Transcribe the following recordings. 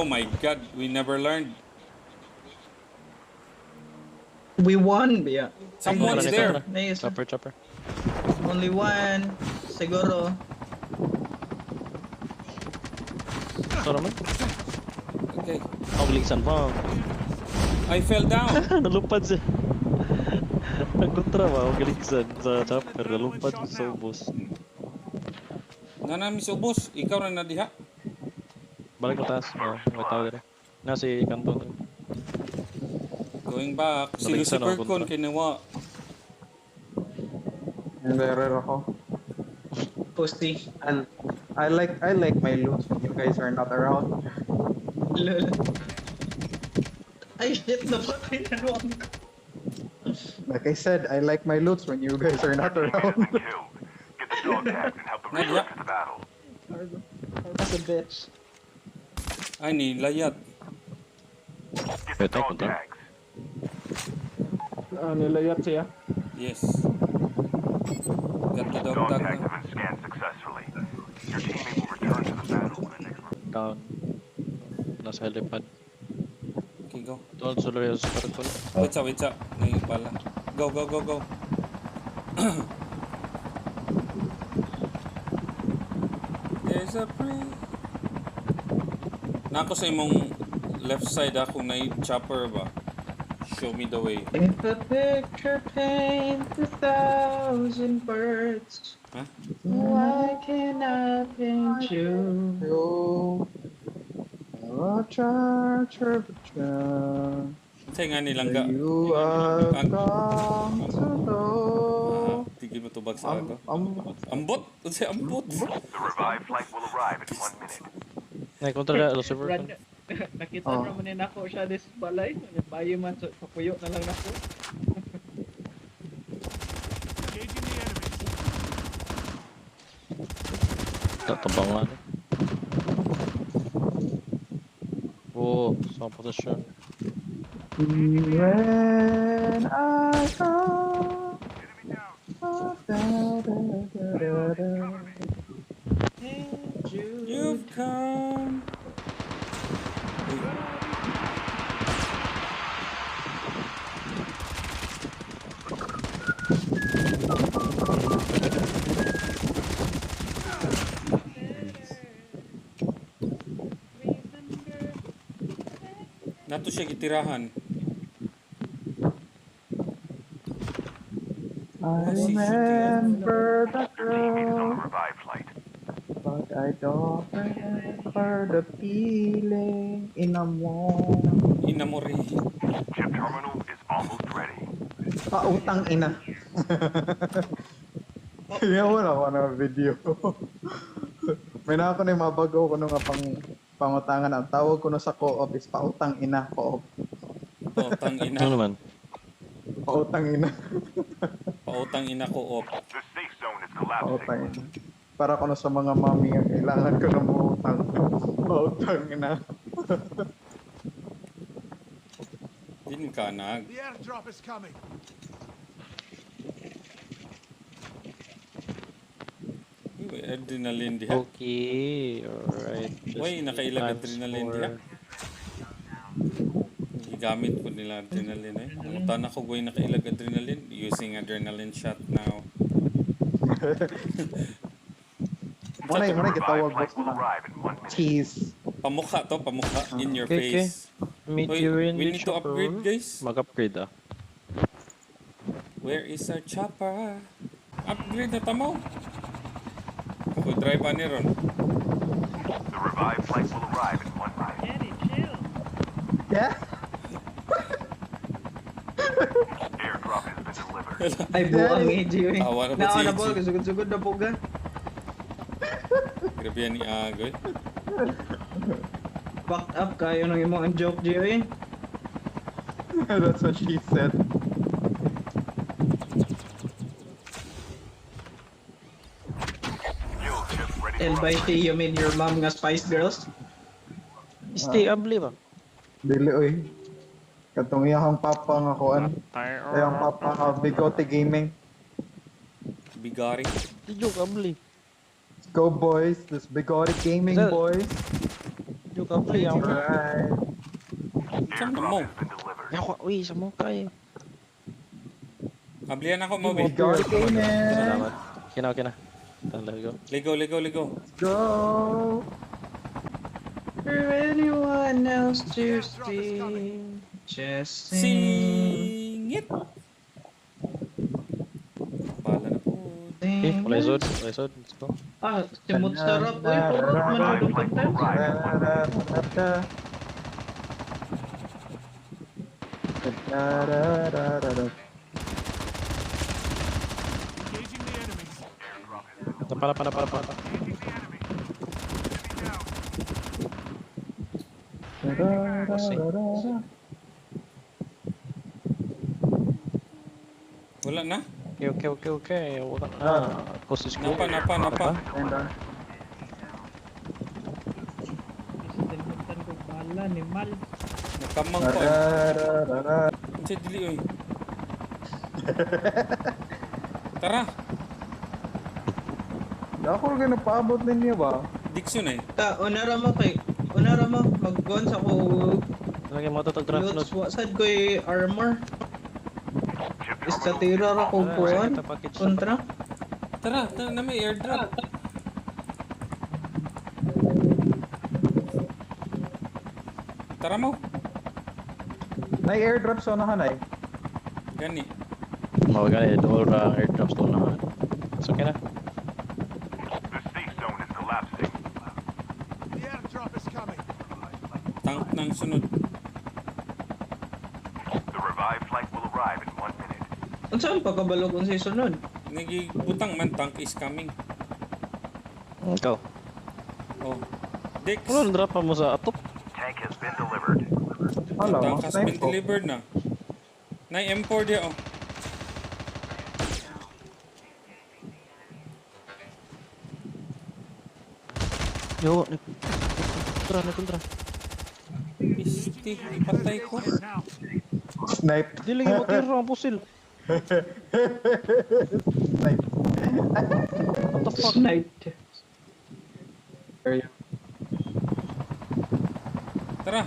Oh my God, we never learned. We won, yeah. Someone's there. Nice. Chopper, chopper. Only one. Siguro. Sorry man. Okay. Ako bilisan pa. I fell down. Nalupad siya. Nagkontra ba? Ako galigsan sa chopper. Nalupad sa ubos. Nga nami sa ubos. Ikaw na nadiha. Balik ko taas. Oh, may tao dire. Na si Kanto. Going back. Si Naligsan Lucifer ako Con kontra. kinuha. Error ako. Pussy. And I like my loot when you guys are not around. Lol. Ay shit, napatay na nuwang ko. Like I said, I like my loots when you guys are not Teammate has around. been killed. Get the dog tags and help them Nadia. return to the battle. That's a bitch. Ay, ni Layat. Get the Pwede, dog punta. tags. Ah, nilayat siya. Yes. Got the dog Dog tag tags na. have been scanned successfully. Your teammate will return to the battle when the next Down. Nasa helipad. Okay, go. Doon sa Loreal Sparkle. Wait sa, wait sa. Ngayon pala. Go, go, go, go. There's a prayer. Nako sa imong left side ako na chopper ba? Show me the way. If a picture paints a thousand words, Huh? why can I paint you? Yo. Cha cha. Sa nga nilang ga. You have come to know. Ah, tigil mo tubag sa ako. Am, Ambot! Unsay ambot? The revived flight will arrive in 1 minute. Nay, kontra na Lucifer. Run. Nakita Oh. naman ni nako siya this balay. Bayo man so papuyo na lang nako. Engaging the enemies. Tatabangan. Oh, sa posisyon. When I come. Da, da, da, da, da. Paint you. You've come. Uy. Nato siya gitirahan. I She shooting. remember the Your teammate is on girl, the revived flight. but I don't remember the feeling in a moment. Inamori. Chip terminal is almost ready. Pautang ina. Kaya wala ko na video. May na ako na yung mabago ko nung nga pang pangutangan. Ang tawag ko no sa co-op is pautang ina co-op. Pautang ina. Ano naman? Pautang ina. Pautang ina ko op. The safe zone is collapsing. Pautang ina. Para ko no sa mga mami nga kailangan ko ng utang. Pautang ina. Din ka nag. The airdrop is coming. Uy, adrenaline diha. Okay, alright. Just Uy, nakailag times adrenaline four. diha. Gigamit ko nila adrenaline eh. Nangutan ako goy nakailag adrenaline using adrenaline shot now. Muna The revived gitawag flight boss will na. arrive in 1 minute. Cheese. Pamukha to, pamukha in your Okay. face. Meet Uy, you in we the need to chopper. upgrade, guys. Mag-upgrade ah. Where is our chopper? Upgrade na tamo. Ako drive ani ron. The revived flight will arrive in 1 minute. Jenny, chill. Yeah? Airdrop has been delivered. Ay, buang AG eh. Tawa na ba Nawa si na AG? po, sugod-sugod na po ga. Grabe yan ni Agoy. Fucked up kayo ng imong ang joke, Gio eh. That's what she said. Skill chip ready And for by upgrade. she, you mean your mom nga Spice Girls? Stay abli ba? Dili oy. Katong iyahang papa nga kuan. Iyang papa nga Bigote Gaming. Bigari. Di joke abli. Let's go, boys. This Bigote Gaming, boys. Yo kapli ako. Alright. Saan na mo? Airdrop has been delivered. Ako, uy, sa mo kay. Ablihan ako mo, be. Go gaming. Salamat. Kina, kina. Tara, go. Ligo, ligo, ligo. Go. For anyone else to Airdrop is coming. see, just sing. Singit! Bala na po. Eh, wala isod, wala isod. Let's go. Ah, simot sarap. Uy, purot man Revived ang flight will content. arrive in 1 minute. Engaging the enemies. Airdrop has been Napa, napa, napa, napa. Engaging the enemy. Enemy down. Wala na? Okay. Wala na. Coast is Napa, clear. napa, napa. Sinimutan ko bala ni Mal. Nagkamang ko. Unsa dili oy. Tara, Ako rin paabot ninyo ba? Dixon eh. Ta, unara mo kay unara mo mag-gon sa ko Lagi mo to tag draft loots note. wa sad ko'y armor. Chip Is sa terminal tira ra ko Tara, kuan. kita package. Kontra. Tara, tara na may airdrop. Tara mo. Nay airdrop sa unahan ay. Gani. Mao gani duol ra ang airdrops to na. So okay na. The safe zone is collapsing. The airdrop is coming. Tank ng sunod. The revived flight will arrive in 1 minute. Unsa ang pagkabalo kung sa sunod? Nagibutang man tank is coming. Ikaw. Oh. Dix. Ano drop pa mo sa atop? Tank has been delivered. Hala, Tank mga has been snipe ko. delivered na. Nay M4 dia oh. Yo, kontra, na kontra. Pisti, ipatay ko. Now. Snipe. Dili mo tiro ang pusil. Snipe. What the fuck? Sniped. Area. Tara,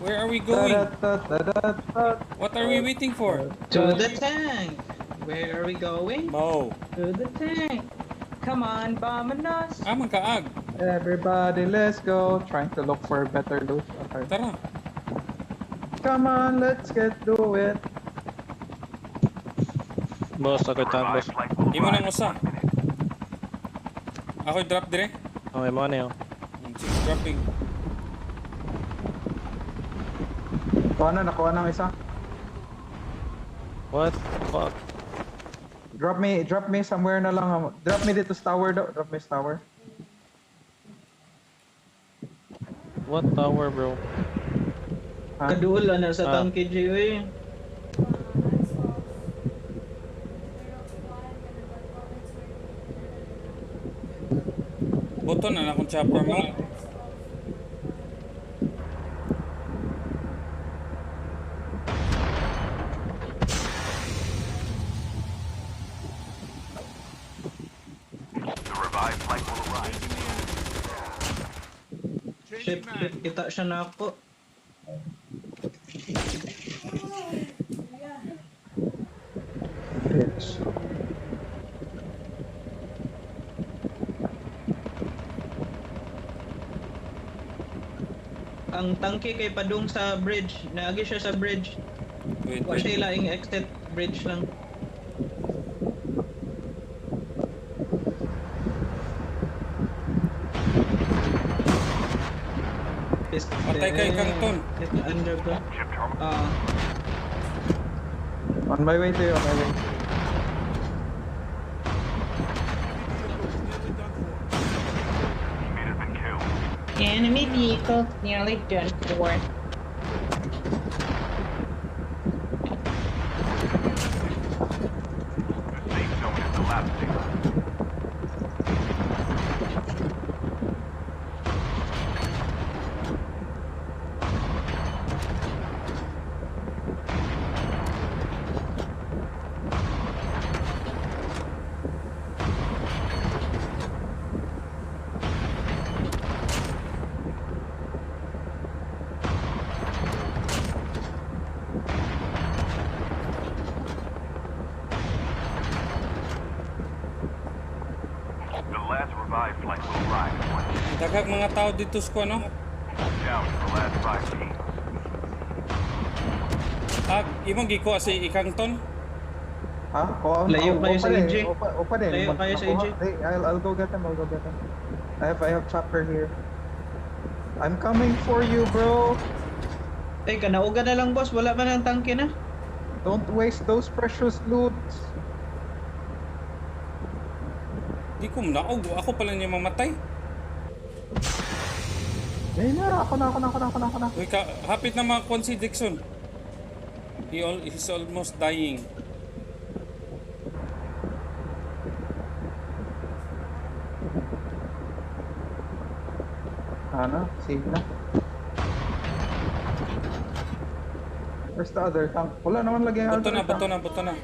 where are we going? What are we waiting for? To the tank. Where are we going? Mo. To the tank. Come on, Bomanos. Ah, magkaag. Everybody, let's go. Trying to look for better loot. Okay. Tara. Come on, let's get do it. Boss, ako The tank boss. revived flight will Imo arrive nang in usa. 1 minute. Ako drop dire. Okay, mo na yun. Six dropping. Kuha na, nakuha na ang isa. What the fuck? Drop me somewhere na lang. Drop me dito sa tower daw. Drop me sa tower. What tower, bro? Ha? Kaduol ana sa Ah. tangke G oy. Buto na na akong chopper mo. The revived flight will arrive. Changing Shit, mag. shit, kita siya na ako. Yes. Ang tangke kay padung sa bridge. Naagi siya sa bridge. Wait, Wa wait. siya ilaing exit bridge lang. Piste. Patay kay Kangton. Under ba? Chip terminal. Ah, On my way to you, on my way. Enemy vehicle is nearly done for. Teammate has been killed. enemy vehicle nearly done for. The safe zone is collapsing. Daghang mga tao dito sa kuwan, no? Down to the last five teams. Ag, imong gikuha si Ikangton? Ha? Oh, Layo oh, kayo opa sa din, EJ. Opa, opa din. Layo kayo sa Nakuha. EJ. Hey, I'll go get them. I'll go get them. I have chopper here. I'm coming for you, bro. Ay, kanauga na lang, boss. Wala man ang tangke na. Don't waste those precious loots. Di ko naog. Ako pala niya mamatay. Ay, nara. Ako na, ako na, ako na, ako na, ako na. Uy, ka, hapit na makakuan si Dixon. He's almost dying. Ano? Save na. Where's the other tank? Wala naman lagi ang Buto other na, tank. buto na, buto na.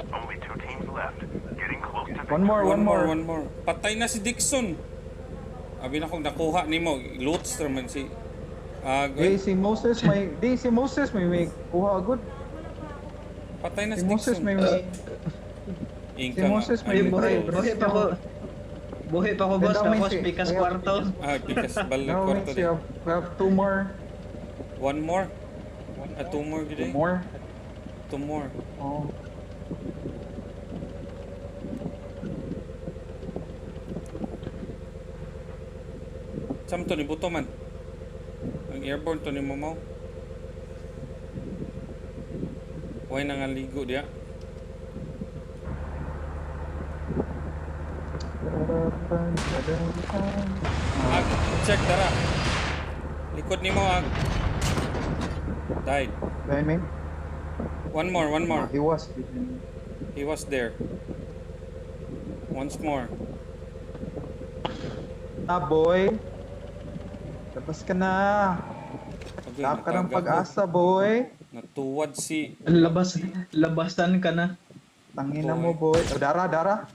Only two teams left. Getting close to One more, one, more. One more. Patay na si Dixon. Abi na kong nakuha nimo. Loots naman si... Ah, Di, si Moses may... Di, si Moses may kuha agad. patay na Si si Moses Dixon. may... Ingka si nga. Moses Ay, may- Buhay, Bro, buhay pa ko. Buhay pa ko, boss. Then, Tapos may- pikas may- kwarto. Ah, pikas balik No, kwarto wait, din. we have two more. One more. Ah, two more gid Two eh. more? Two more. Oh. Sam to ni buto man. Ang airborne to ni mamaw. Way na nga ligo diya. Ag, check dara. Likod nimo ag. Died. Behind me? One more, one more. He was behind me. He was there. Once more. Ah, boy. Labas ka na. Agoy, Tap ka ng nataga ko. pag-asa, boy. Natuwad si Labas, labasan ka na. Tangina mo, boy. Oh, dara, dara.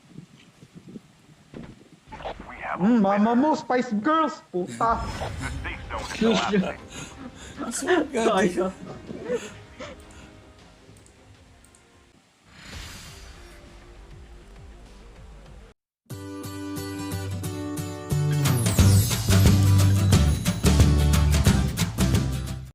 We have Mama mo, Spice Girls. Puta. the safe zone is collapsing. Tayo.